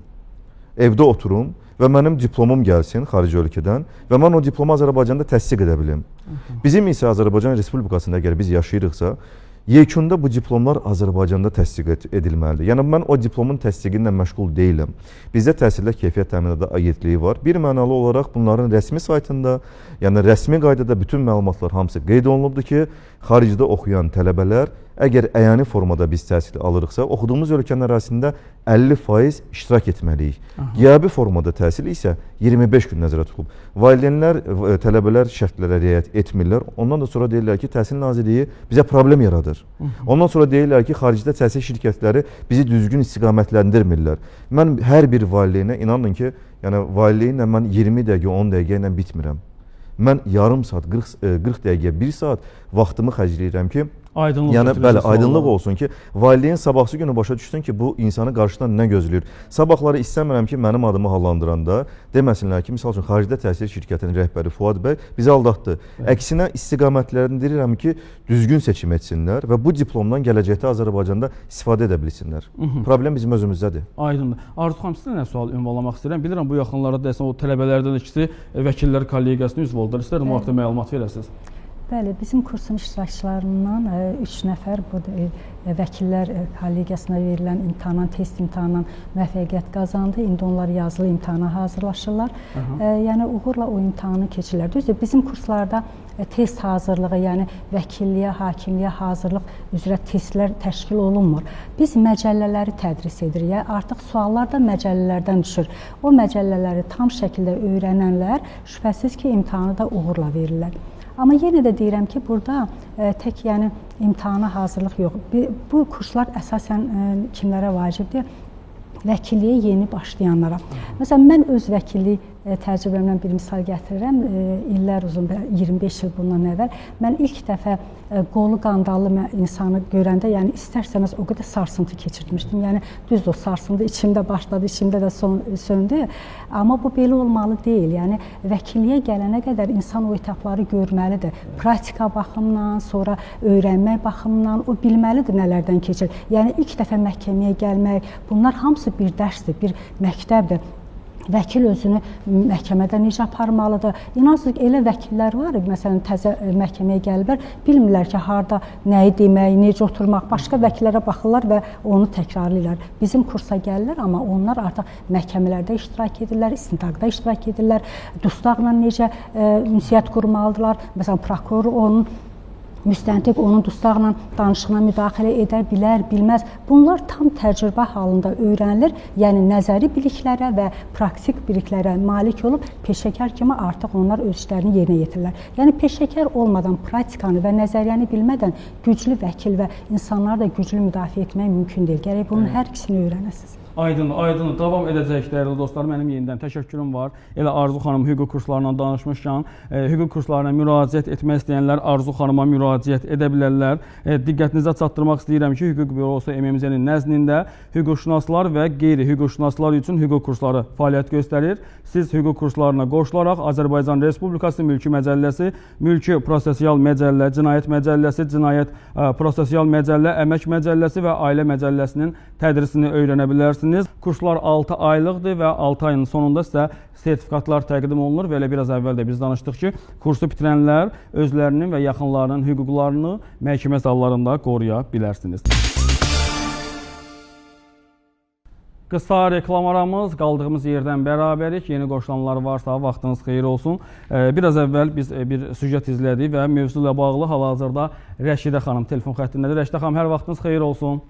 evdə oturum və mənim diplomum gəlsin xarici ölkədən və mən o diplomu Azərbaycanda təsdiq edə bilim. Bizim isə Azərbaycan Respublikasında əgər biz yaşayırıqsa, yekunda bu diplomlar Azərbaycanda təsdiq edilməlidir. Yəni mən o diplomun təsdiqi ilə məşğul deyiləm. Bizdə Təhsildə Keyfiyyət Təminatı Agentliyi var. Bir mənalı olaraq bunların rəsmi saytında, yəni rəsmi qaydada bütün məlumatlar hamısı qeyd olunubdur ki, xaricdə oxuyan tələbələr əgər əyani formada biz təhsil alırıqsa, oxuduğumuz ölkənin ərazisində 50% iştirak etməliyik. Qiyabi formada təhsil isə 25 gün nəzərə tutulub. Valideynlər, tələbələr şərtlərə riayət etmirlər. Ondan da sonra deyirlər ki, Təhsil Nazirliyi bizə problem yaradır. Ondan sonra deyirlər ki, xaricdə təhsil şirkətləri bizi düzgün istiqamətləndirmirlər. Mən hər bir valideynə inanın ki, yəni valideynlə mən 20 dəqiqə, 10 dəqiqə ilə bitmirəm. Mən yarım saat, 40 dəqiqə, 1 saat vaxtımı xərcləyirəm ki, aydınlıq, yəni bəli, aydınlıq olsun ki, valideyn sabahsı günü başa düşsün ki, bu insanı qarşıdan nə gözləyir. Sabahları istəmirəm ki, mənim adımı hallandıranda deməsinlər ki, misal üçün xaricdə təhsil şirkətinin rəhbəri Fuad bəy bizi aldatdı. Əksinə istiqamətləndirirəm ki, düzgün seçim etsinlər və bu diplomdan gələcəkdə Azərbaycanda istifadə edə bilsinlər. Problem bizim özümüzdədir. Aydındır. Arzu xanım, sizə nə sual ünvanlamaq istəyirəm? Bilirəm bu yaxınlarda deyəsən o tələbələrdən ikisi Vəkillər Kollegiyasının üzvü oldular. İstərdim o haqda məlumat verəsiniz. Bəli, bizim kursun iştirakçılarından 3 nəfər bu Vəkillər Kollegiyasına verilən imtahandan, test imtahandan müvəffəqiyyət qazandı. İndi onlar yazılı imtahana hazırlaşırlar. Yəni uğurla o imtahanı keçirlər. Düzdür, bizim kurslarda test hazırlığı, yəni vəkilliyə, hakimliyə hazırlıq üzrə testlər təşkil olunmur. Biz məcəllələri tədris edirik. Yəni artıq suallar da məcəllələrdən düşür. O məcəllələri tam şəkildə öyrənənlər şübhəsiz ki, imtahanı da uğurla verirlər. Amma yenə də deyirəm ki, burada tək yəni imtahana hazırlıq yox. Bu kurslar əsasən kimlərə vacibdir? Vəkilliyə yeni başlayanlara. Məsələn, mən öz vəkillik təcrübəmdən bir misal gətirirəm. İllər uzun, 25 il bundan əvvəl mən ilk dəfə qolu qandallı insanı görəndə, yəni istər-istəməz o qədər sarsıntı keçirtmişdim. Yəni düzdür, o sarsıntı içimdə başladı, içimdə də söndü. Amma bu belə olmalı deyil. Yəni vəkilliyə gələnə qədər insan o etapları görməlidir. Praktika baxımından, sonra öyrənmək baxımından o bilməlidir nələrdən keçir. Yəni ilk dəfə məhkəməyə gəlmək, bunlar hamısı bir dərsdir, bir məktəbdir. Vəkil özünü məhkəmədə necə aparmalıdır? İnansınız ki, elə vəkillər var, məsələn, təzə məhkəməyə gəliblər, bilmirlər ki, harda nəyi demək, necə oturmaq, başqa vəkillərə baxırlar və onu təkrarlayırlar. Bizim kursa gəlirlər, amma onlar artıq məhkəmələrdə iştirak edirlər, istintaqda iştirak edirlər, dustaqla necə ünsiyyət qurmalıdırlar. Məsələn, prokuror onun müstəntiq onun dustaqla danışığına müdaxilə edə bilər, bilməz. Bunlar tam təcrübə halında öyrənilir. Yəni nəzəri biliklərə və praktik biliklərə malik olub peşəkar kimi artıq onlar öz işlərini yerinə yetirirlər. Yəni peşəkar olmadan, praktikanı və nəzəriyyəni bilmədən güclü vəkil və insanları da güclü müdafiə etmək mümkün deyil. Gərək bunun hər ikisini öyrənəsiniz. Aydın, aydın. Davam edəcək dəyərli dostlar. Mənim yenidən təşəkkürüm var. Elə Arzu xanım hüquq kurslarından danışmışkən, hüquq kurslarına müraciət etmək istəyənlər Arzu xanıma müraciət edə bilərlər. Diqqətinizə çatdırmaq istəyirəm ki, Hüquq Bürosu MMZ-nin nəzdində hüquqşünaslar və qeyri-hüquqşünaslar üçün hüquq kursları fəaliyyət göstərir. Siz hüquq kurslarına qoşularaq Azərbaycan Respublikası Mülki Məcəlləsi, Mülki Prosesial Məcəllə, Cinayət Məcəlləsi, Cinayət Prosesial Məcəllə, Əmək Məcəlləsi və Ailə Məcəlləsinin tədrisini öyrənə bilərsiniz. Kurslar 6 aylıqdır və 6 ayın sonunda sizə sertifikatlar təqdim olunur və elə biraz əvvəl də biz danışdıq ki, kursu bitirənlər özlərinin və yaxınlarının hüquqlarını məhkəmə zallarında qoruya bilərsiniz. Qısa reklam aramız, qaldığımız yerdən bərabərik. Yeni qoşulanlar varsa vaxtınız xeyir olsun. Biraz əvvəl biz bir süjet izlədik və mövzu ilə bağlı hal-hazırda Rəşidə xanım telefon xəttindədir. Rəşidə xanım, hər vaxtınız xeyir olsun.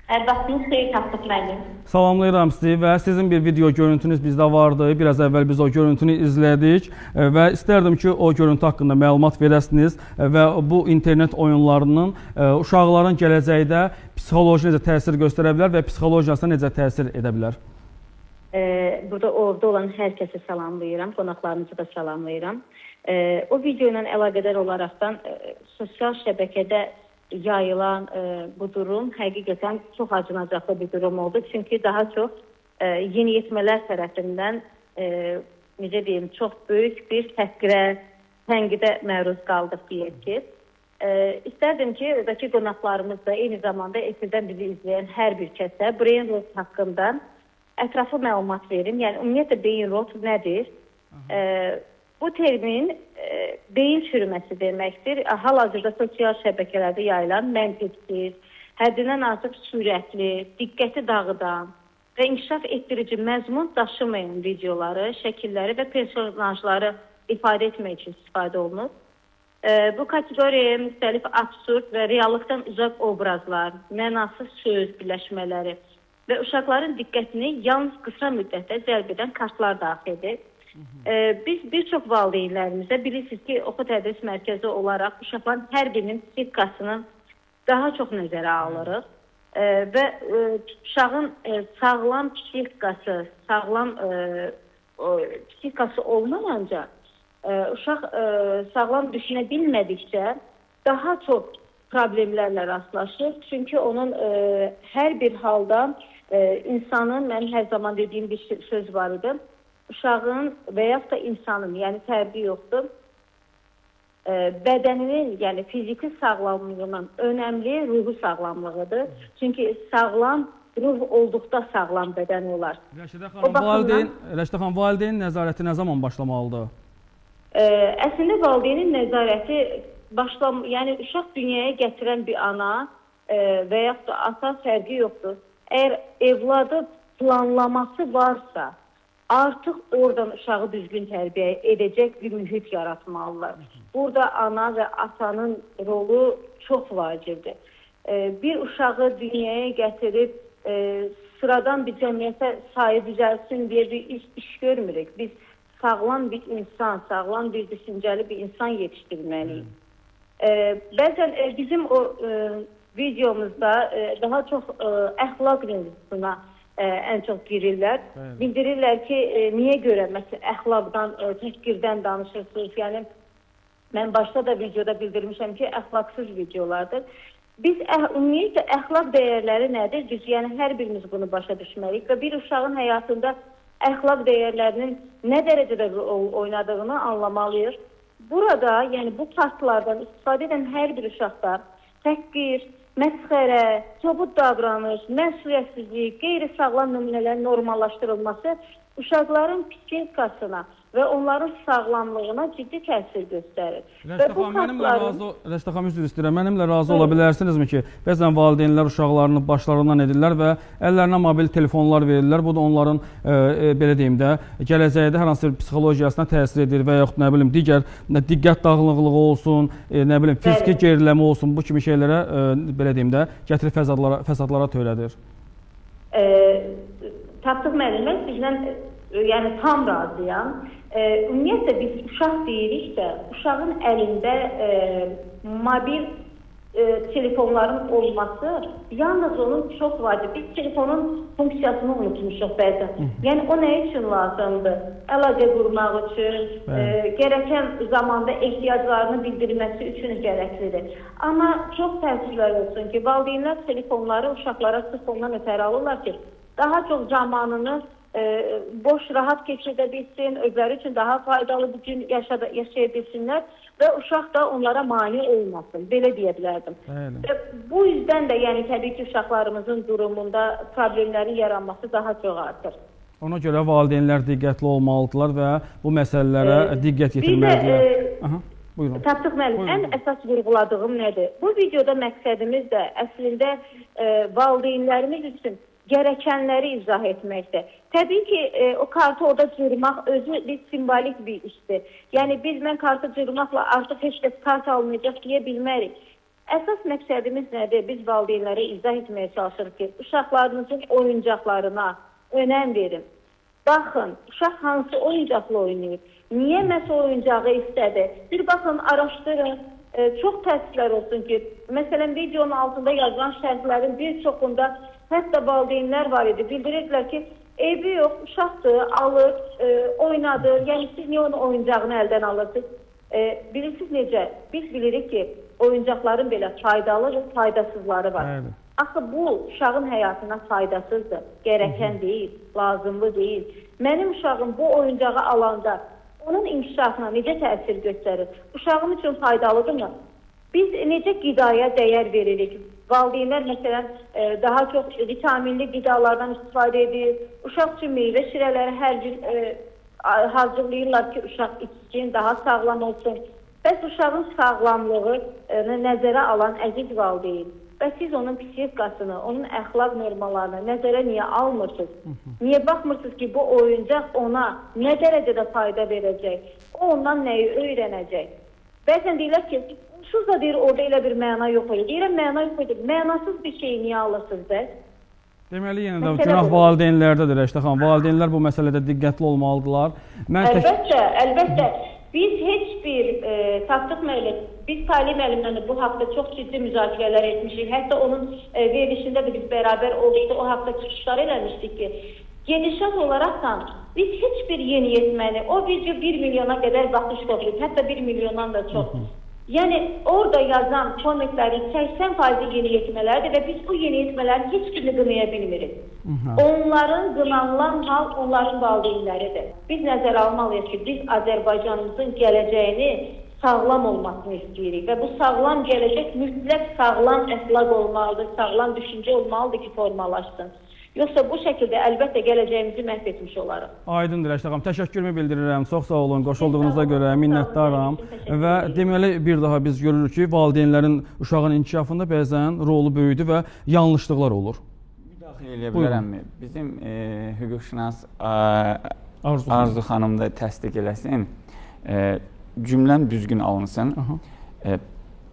Hər vaxtınız xeyir Tapdıq müəllim. Salamlayıram sizi və sizin bir video görüntünüz bizdə vardı. Biraz əvvəl biz o görüntünü izlədik və istərdim ki, o görüntü haqqında məlumat verəsiniz və bu internet oyunlarının uşaqların gələcəkdə psixoloji necə təsir göstərə bilər və psixologiyasına necə təsir edə bilər? Burada orada olan hər kəsi salamlayıram, qonaqlarınızı da salamlayıram. O video ilə əlaqədar olaraqdan sosial şəbəkədə yayılan bu durum həqiqətən çox acınacaqlı bir durum oldu. Çünki daha çox yeniyetmələr tərəfindən necə deyim, çox böyük bir təhqirə, tənqidə məruz qaldıq deyək ki. İstərdim ki, oradakı qonaqlarımız da eyni zamanda efirdən bizi izləyən hər bir kəsə brain rot haqqında ətraflı məlumat verim. Yəni, ümumiyyətlə, brain rot nədir? Bu termin beyin çürüməsi deməkdir. Hal-hazırda sosial şəbəkələrdə yayılan məntiqsiz, həddindən artıq sürətli, diqqəti dağıdan və inkişaf etdirici məzmun daşımayan videoları, şəkilləri və personajları ifadə etmək üçün istifadə olunur. Bu kateqoriyaya müxtəlif absurd və reallıqdan uzaq obrazlar, mənasız söz birləşmələri və uşaqların diqqətini yalnız qısa müddətdə cəlb edən kartlar daxildir. Biz bir çox valideynlərimizə bilirsiniz ki, oxu tədris mərkəzi olaraq uşaqların hər birinin psixikasını daha çox nəzərə alırıq və uşağın sağlam psixikası, sağlam psixikası olmayanca uşaq sağlam düşünə bilmədikcə daha çox problemlərlə rastlaşır. Çünki onun hər bir halda insanın, mənim hər zaman dediyim bir söz var idi, uşağın və yaxud da insanın, yəni fərqi yoxdur, bədəninin, yəni fiziki sağlamlığından önəmli ruhu sağlamlığıdır. Çünki sağlam ruh olduqda sağlam bədən olar. Rəşidə xanım, Rəşidə xanım, valideyn nəzarəti nə zaman başlamalıdır? Əslində, valideynin nəzarəti yəni uşaq dünyaya gətirən bir ana və yaxud da ata fərqi yoxdur. Əgər evladı planlaması varsa, artıq oradan uşağı düzgün tərbiyə edəcək bir mühit yaratmalılar. Burada ana və atanın rolu çox vacibdir. Bir uşağı dünyaya gətirib sıradan bir cəmiyyətə sayı düzəlsin deyə bir iş görmürük. Biz sağlam bir insan, sağlam bir düşüncəli bir insan yetişdirməliyik. Bəzən bizim o videomuzda daha çox əxlaq mövzusuna ən çox girirlər. Bəli. Bildirirlər ki, niyə görə məsələn əxlaqdan, təhqirdən danışırsınız? Yəni, mən başda da videoda bildirmişəm ki, əxlaqsız videolardır. Biz ümumiyyətlə əxlaq dəyərləri nədir? Biz yəni hər birimiz bunu başa düşməliyik və bir uşağın həyatında əxlaq dəyərlərinin nə dərəcədə rol oynadığını anlamalıyıq. Burada, yəni bu kartlardan istifadə edən hər bir uşaqda təhqir, məsxərə, kobud davranış, məsuliyyətsizlik, qeyri-sağlam nümunələrin normallaşdırılması uşaqların psixikasına və onların sağlamlığına ciddi təsir göstərir. Rəşidə xanım, üzr istəyirəm, mənimlə razı ola bilərsinizmi ki, bəzən valideynlər uşaqlarını başlarından edirlər və əllərinə mobil telefonlar verirlər. Bu da onların, belə deyim də, gələcəkdə hər hansı bir psixologiyasına təsir edir və yaxud, nə bilim, digər diqqət dağınıqlığı olsun, nə bilim, fiziki geriləmə olsun, bu kimi şeylərə, belə deyim də, gətirib fəsadlara törədir. Tapdıq müəllim, mən sizlə yəni tam razıyam. Ümumiyyətlə biz uşaq deyirik də, uşağın əlində mobil telefonların olması yalnız onun çox vacib. Biz telefonun funksiyasını unutmuşuq bəzən. Yəni o nə üçün lazımdır? Əlaqə qurmaq üçün, gərəkən zamanda ehtiyaclarını bildirməsi üçün gərəklidir. Amma çox təəssüflər olsun ki, valideynlər telefonları uşaqlara sırf ondan ötəri alırlar ki, daha çox zamanını boş, rahat keçirdə bilsin, özləri üçün daha faydalı bir gün yaşaya bilsinlər və uşaq da onlara mane olmasın, belə deyə bilərdim. Və bu yüzdən də, yəni təbii ki, uşaqlarımızın durumunda problemlərin yaranması daha çox artır. Ona görə valideynlər diqqətli olmalıdırlar və bu məsələlərə diqqət yetirməlidirlər. Buyurun. Tapdıq müəllim, ən əsas vurğuladığım nədir? Bu videoda məqsədimiz də əslində valideynlərimiz üçün gərəkənləri izah etməkdir. Təbii ki, o kartı orada cırmaq özü bir simbolik bir işdir. Yəni, mən kartı cırmaqla artıq heç kəs kart almayacaq deyə bilmərik. Əsas məqsədimiz nədir? Biz valideynlərə izah etməyə çalışırıq ki, uşaqlarınızın oyuncaqlarına önəm verin. Baxın, uşaq hansı oyuncaqla oynayır? Niyə məhz o oyuncağı istədi? Bir baxın, araşdırın. Çox təəssüflər olsun ki, məsələn, videonun altında yazılan şərhlərin bir çoxunda hətta valideynlər var idi. Bildirirdilər ki, eybi yox, uşaqdır, alır, oynadır. Yəni, siz niyə onun oyuncağını əldən alırsınız? Bilirsiniz necə? Biz bilirik ki, oyuncaqların belə faydalı və faydasızları var. Bəli. Axı bu uşağın həyatına faydasızdır, gərəkən deyil, lazımlı deyil. Mənim uşağım bu oyuncağı alanda onun inkişafına necə təsir göstərir? Uşağım üçün faydalıdırmı? Biz necə qidaya dəyər veririk? Valideynlər məsələn daha çox vitaminli qidalardan istifadə edir. Uşaq üçün meyvə şirələri hər gün hazırlayırlar ki, uşaq içsin, daha sağlam olsun. Bəs uşağın sağlamlığını nəzərə alan əziz valideyn, bəs siz onun psixikasını, onun əxlaq normalarını nəzərə niyə almırsınız? Niyə baxmırsınız ki, bu oyuncaq ona nə dərəcədə fayda verəcək? O ondan nəyi öyrənəcək? Bəzən deyirlər ki, onsuz da deyir, orada elə bir məna yox idi. Deyirəm, məna yox idi. Mənasız bir şeyi niyə alırsınız bəs? Deməli, yenə də günah valideynlərdədir, Rəşidə xanım. Valideynlər bu məsələdə diqqətli olmalıdırlar. Əlbəttə, əlbəttə. Biz heç bir Tapdıq müəllim, biz Talih müəllimlə də bu haqda çox ciddi müzakirələr etmişik. Hətta onun verilişində də biz bərabər olduq, o haqda çıxışlar eləmişdik ki, gedişat olaraqdan biz heç bir yeniyetməni, o video 1 milyona qədər baxış toplayıb, hətta 1 milyondan da çox. Yəni, orada yazan kommentlərin 80% yeniyetmələrdir və biz bu yeniyetmələrin heç birini qınaya bilmirik. Onların qınanılan hal onların valideynləridir. Biz nəzərə almalıyıq ki, biz Azərbaycanımızın gələcəyini sağlam olmasını istəyirik və bu sağlam gələcək mütləq sağlam əxlaq olmalıdır, sağlam düşüncə olmalıdır ki, formalaşsın. Yoxsa bu şəkildə əlbəttə gələcəyimizi məhv etmiş olarıq. Aydındır Rəşidə xanım. Təşəkkürümü bildirirəm. Çox sağ olun. Qoşulduğunuza görə minnətdaram. Və deməli bir daha biz görürük ki, valideynlərin uşağın inkişafında bəzən rolu böyüdü və yanlışlıqlar olur. Müdaxilə eləyə bilərəmmi? Bizim hüquqşünas Arzu xanım da təsdiq eləsin. Cümləm düzgün alınsın.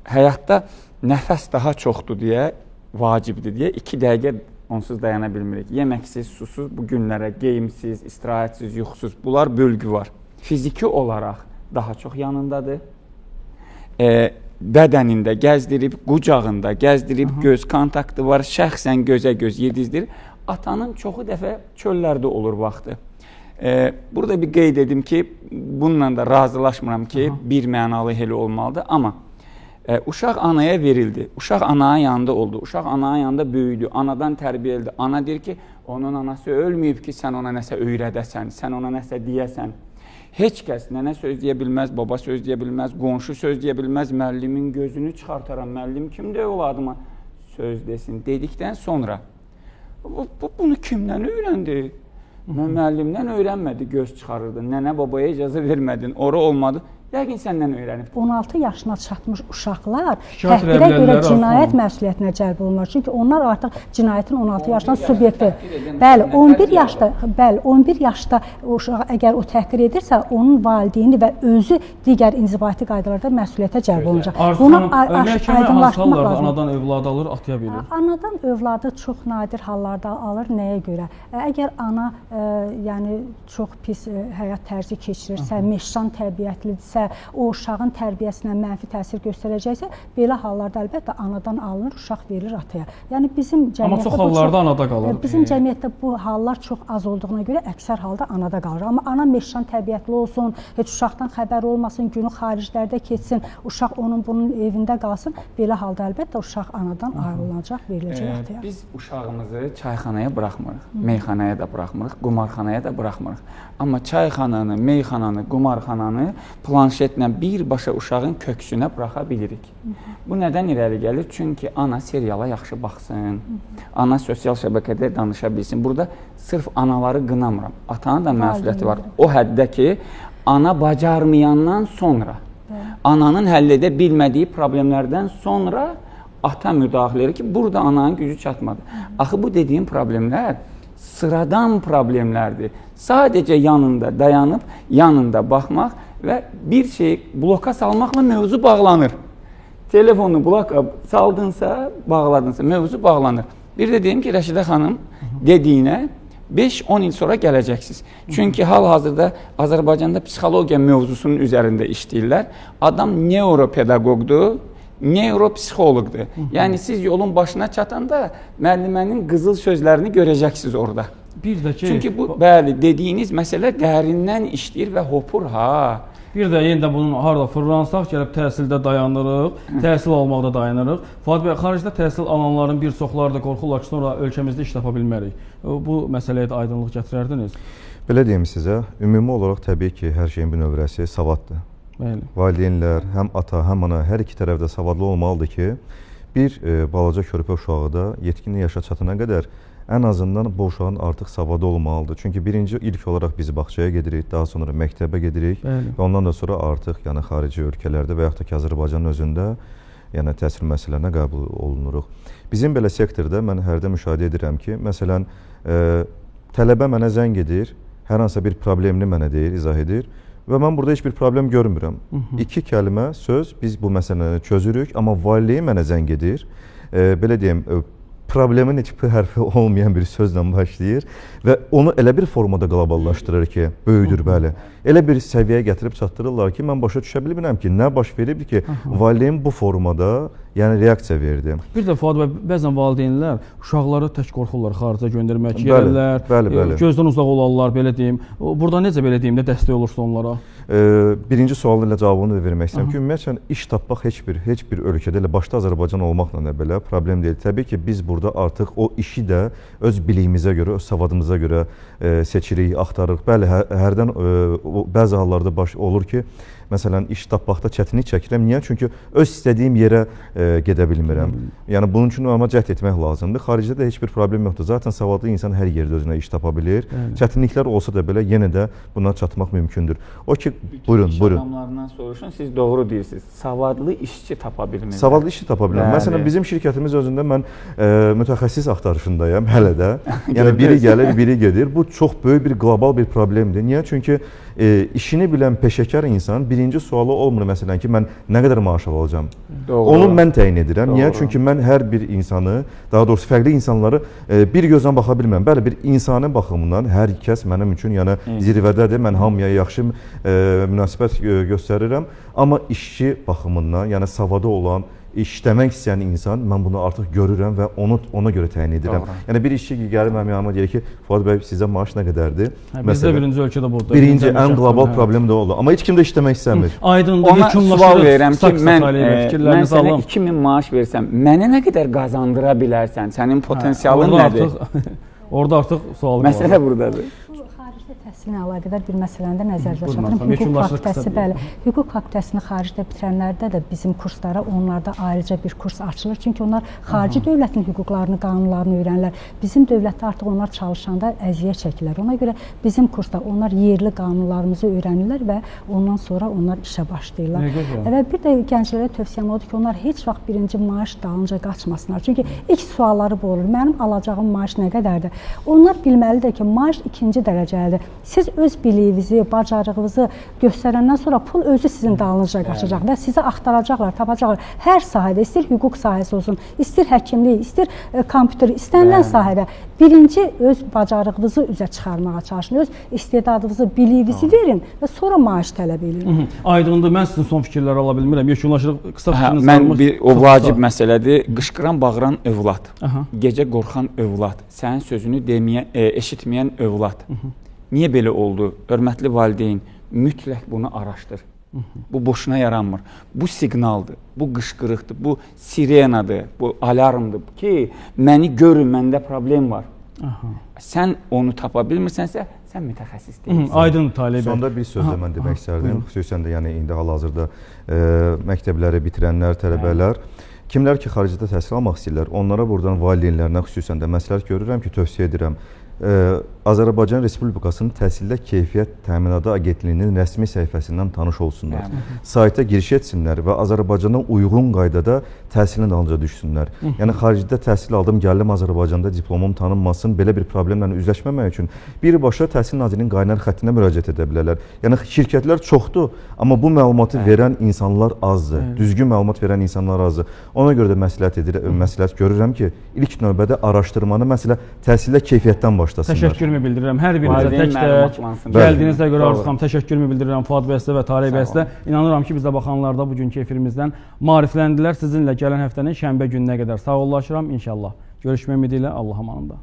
Həyatda nəfəs daha çoxdur deyə, vacibdir deyə 2 dəqiqə onsuz dayana bilmirik. Yeməksiz, susuz, bu günlərə geyimsiz, istirahətsiz, yuxusuz, bunlar bölgü var. Fiziki olaraq daha çox yanındadır. Bədənində gəzdirib, qucağında gəzdirib, göz kontaktı var, şəxsən gözə göz yedizdir. Atanın çoxu dəfə çöllərdə olur vaxtı. Burada bir qeyd edim ki, bununla da razılaşmıram ki, bir mənalı elə olmalıdır, amma uşaq anaya verildi, uşaq ananın yanında oldu, uşaq ananın yanında böyüdü, anadan tərbiyə edildi. Ana deyir ki, onun anası ölməyib ki, sən ona nəsə öyrədəsən, sən ona nəsə deyəsən. Heç kəs nənə söz deyə bilməz, baba söz deyə bilməz, qonşu söz deyə bilməz, müəllimin gözünü çıxartaram, müəllim kimdir övladıma söz desin dedikdən sonra bunu kimdən öyrəndi? Müəllimdən öyrənmədi, göz çıxarırdı, nənə babaya icazə vermədin, ora olmadı. Yəqin səndən öyrənib. 16 yaşına çatmış uşaqlar təhqirə görə cinayət məsuliyyətinə cəlb olunur. Çünki onlar artıq cinayətin 16 yaşdan subyekti. Bəli, 11 yaşda, bəli, 11 yaşda uşaq əgər o təhqir edirsə, onun valideyni və özü digər inzibati qaydalarda məsuliyyətə cəlb olunacaq. Bunu aydınlaşdırmaq lazımdır. Anadan övladı alır, ataya verir. Anadan övladı çox nadir hallarda alır. Nəyə görə? Əgər ana yəni çox pis həyat tərzi keçirirsə, meşşan təbiətlidirsə, o uşağın tərbiyəsinə mənfi təsir göstərəcəksə, belə hallarda əlbəttə anadan alınır, uşaq verilir ataya. Yəni bizim cəmiyyətdə amma çox hallarda anada qalır. Bizim cəmiyyətdə bu hallar çox az olduğuna görə əksər halda anada qalır. Amma ana meşşan təbiətli olsun, heç uşaqdan xəbər olmasın, günü xariclərdə keçsin, uşaq onun bunun evində qalsın, belə halda əlbəttə uşaq anadan ayrılacaq, veriləcək ataya. Biz uşağımızı çayxanaya buraxmırıq, meyxanaya da buraxmırıq, qumarxanaya da buraxmırıq. Amma çayxananı, meyxananı, qumarxananı planşetlə birbaşa uşağın köksünə buraxa bilirik. Bu nədən irəli gəlir? Çünki ana seriala yaxşı baxsın, ana sosial şəbəkədə danışa bilsin. Burada sırf anaları qınamıram. Atanın da məsuliyyəti var. O həddə ki, ana bacarmayandan sonra, ananın həll edə bilmədiyi problemlərdən sonra ata müdaxilə edir ki, burada ananın gücü çatmadı. Axı bu dediyim problemlər sıradan problemlərdir. Sadəcə yanında dayanıb, yanında baxmaq və bir şeyi bloka salmaqla mövzu bağlanır. Telefonu bloka saldınsa, bağladınsa, mövzu bağlanır. Bir də deyim ki, Rəşidə xanım dediyinə 5-10 il sonra gələcəksiniz. Çünki hal-hazırda Azərbaycanda psixologiya mövzusunun üzərində işləyirlər. Adam neuropedaqoqdur, neuropsixoloqdur. Yəni siz yolun başına çatanda müəllimənin qızıl sözlərini görəcəksiniz orada. Bir də ki, çünki bu, bəli, dediyiniz məsələ dərindən işləyir və hopur ha. Bir də yenə də bunun harada fırlansaq, gəlib təhsildə dayanırıq, təhsil almaqda dayanırıq. Fuad bəy, xaricdə təhsil alanların bir çoxları da qorxurlar ki, sonra ölkəmizdə iş tapa bilmərik. Bu məsələyə də aydınlıq gətirərdiniz. Belə deyim sizə, ümumi olaraq təbii ki, hər şeyin bir növrəsi savaddır. Bəli. Valideynlər, həm ata, həm ana hər iki tərəfdə savadlı olmalıdır ki, bir balaca körpə uşağı da yetkin yaşa çatana qədər ən azından bu uşağın artıq savadı olmalıdır. Çünki birinci ilk olaraq biz bağçaya gedirik, daha sonra məktəbə gedirik. Bəli. Və ondan da sonra artıq yəni xarici ölkələrdə və yaxud da ki, Azərbaycanın özündə yəni təhsil məsələlərinə qəbul olunuruq. Bizim belə sektorda mən hərdə müşahidə edirəm ki, məsələn, tələbə mənə zəng edir, hər hansısa bir problemini mənə deyir, izah edir və mən burada heç bir problem görmürəm. İki kəlmə, söz, biz bu məsələni çözürük, amma valideyn mənə zəng edir. Belə deyim, problemin heç P hərfi olmayan bir sözlə başlayır və onu elə bir formada qloballaşdırır ki, böyüdür, bəli. Elə bir səviyyəyə gətirib çatdırırlar ki, mən başa düşə bilmirəm ki, nə baş verib ki, valideyn bu formada yəni reaksiya verdi. Bir də Fuad bəy, bəzən valideynlər uşaqları tək qorxurlar xaricə göndərmək, yerlər, gözdən uzaq olarlar, belə deyim. Burada necə belə deyim də dəstək olursa onlara? Birinci sualın elə cavabını da vermək istəyirəm ki, ümumiyyətlə iş tapmaq heç bir ölkədə, elə başda Azərbaycan olmaqla da belə problem deyil. Təbii ki, biz burada artıq o işi də öz biliyimizə görə, öz savadımıza görə seçirik, axtarırıq. Bəli, hərdən bəzi hallarda baş olur ki, məsələn, iş tapmaqda çətinlik çəkirəm. Niyə? Çünki öz istədiyim yerə gedə bilmirəm. Yəni bunun üçün amma cəhd etmək lazımdır. Xaricdə də heç bir problem yoxdur. Zaten savadlı insan hər yerdə özünə iş tapa bilir. Çətinliklər olsa da belə yenə də buna çatmaq mümkündür. O ki, buyurun, buyurun. Adamlarından soruşun, siz doğru deyirsiniz. Savadlı işçi tapa bilmirlər. Savadlı işçi tapa bilmirəm. Məsələn, bizim şirkətimiz özündə mən mütəxəssis axtarışındayam hələ də. Yəni biri gəlir, biri gedir. Bu çox böyük bir qlobal bir problemdir. Niyə? Çünki işini bilən peşəkar insan birinci sualı olmur məsələn ki, mən nə qədər maaş alacağam? Doğru. Onu mən təyin edirəm. Doğru. Niyə? Çünki mən hər bir insanı, daha doğrusu fərqli insanları bir gözdən baxa bilmirəm. Bəli, bir insani baxımından hər kəs mənim üçün yəni zirvədədir. Mən hamıya yaxşı münasibət göstərirəm. Amma işçi baxımından, yəni savadı olan, işləmək istəyən insan, mən bunu artıq görürəm və onu ona görə təyin edirəm. Doğru. Yəni bir işçi ki, gəlir mənim yanıma deyir ki, Fuad bəy, sizə maaş nə qədərdir? Hə, bizdə birinci ölkədə budur. Birinci, ən qlobal problem də oldu. Amma heç kim də işləmək istəmir. Aydındır, Ona sual verirəm ki, mən sənə 2000 2000 maaş versəm, mənə nə qədər qazandıra bilərsən? Sənin potensialın nədir? Orada artıq sual qalır. Məsələ buradadır. Xaricdə təhsillə əlaqədar bir məsələni də nəzərdə çatdırım. Hüquq fakültəsi, bəli, hüquq fakültəsini xaricdə bitirənlərdə də bizim kurslara, onlarda ayrıca bir kurs açılır. Çünki onlar xarici dövlətin hüquqlarını, qanunlarını öyrənirlər. Bizim dövlətdə artıq onlar çalışanda əziyyət çəkirlər. Ona görə bizim kursda onlar yerli qanunlarımızı öyrənirlər və ondan sonra onlar işə başlayırlar. Və bir də gənclərə tövsiyəm odur ki, onlar heç vaxt birinci maaş dalınca qaçmasınlar. Çünki ilk sualları bu olur. Mənim alacağım maaş nə qədərdir? Onlar bilməlidir ki, maaş ikinci dərəcəlidir. Siz öz biliyinizi, bacarığınızı göstərəndən sonra pul özü sizin dalınıza qaçacaq və sizi axtaracaqlar, tapacaqlar. Hər sahədə, istər hüquq sahəsi olsun, istər həkimlik, istər kompüter, istənilən sahədə birinci öz bacarığınızı üzə çıxarmağa çalışın, öz istedadınızı, biliyinizi verin və sonra maaş tələb edin. Aydındır, mən sizin son fikirləri ala bilmirəm. Yekunlaşırıq, qısa fikrinizi almaq. Mən bir, o vacib məsələdir. Qışqıran, bağıran övlad, gecə qorxan övlad, sənin sözünü deməyə, eşitməyən övlad. Niyə belə oldu? Hörmətli valideyn, mütləq bunu araşdır. Bu boşuna yaranmır. Bu siqnaldır, bu qışqırıqdır, bu sirenadır, bu alarmdır ki, məni görün, məndə problem var. Sən onu tapa bilmirsənsə, sən mütəxəssis deyilsən. Aydın Talib bəy. Sonda bir sözlə mən demək istərdim. Xüsusən də yəni indi hal-hazırda məktəbləri bitirənlər, tələbələr, kimlər ki, xaricdə təhsil almaq istəyirlər, onlara buradan valideynlərinə xüsusən də məsləhət görürəm ki, tövsiyə edirəm. Azərbaycan Respublikasının Təhsildə Keyfiyyət Təminatı Agentliyinin rəsmi səhifəsindən tanış olsunlar. Sayta giriş etsinlər və Azərbaycana uyğun qaydada təhsilin dalınca düşsünlər. Yəni xaricdə təhsil aldım, gəldim Azərbaycanda diplomum tanınmasın, belə bir problemlə üzləşməmək üçün birbaşa Təhsil Nazirliyinin qaynar xəttinə müraciət edə bilərlər. Yəni şirkətlər çoxdur, amma bu məlumatı verən insanlar azdır. Düzgün məlumat verən insanlar azdır. Ona görə də məsləhət görürəm ki, ilk növbədə araşdırmanı məsələ təhsildə keyfiyyətdən başlasınlar. Təşəkkürümü bildirirəm hər birinizə tək-tək. Gəldiyinizə görə Arzu xanım, təşəkkürümü bildirirəm Fuad bəy sizə və Tareh bəy sizə. İnanıram ki, bizə baxanlar da bugünkü efirimizdən maarifləndilər. Sizinlə gələn həftənin şənbə gününə qədər sağollaşıram inşallah. Görüşmək ümidi ilə Allah amanında.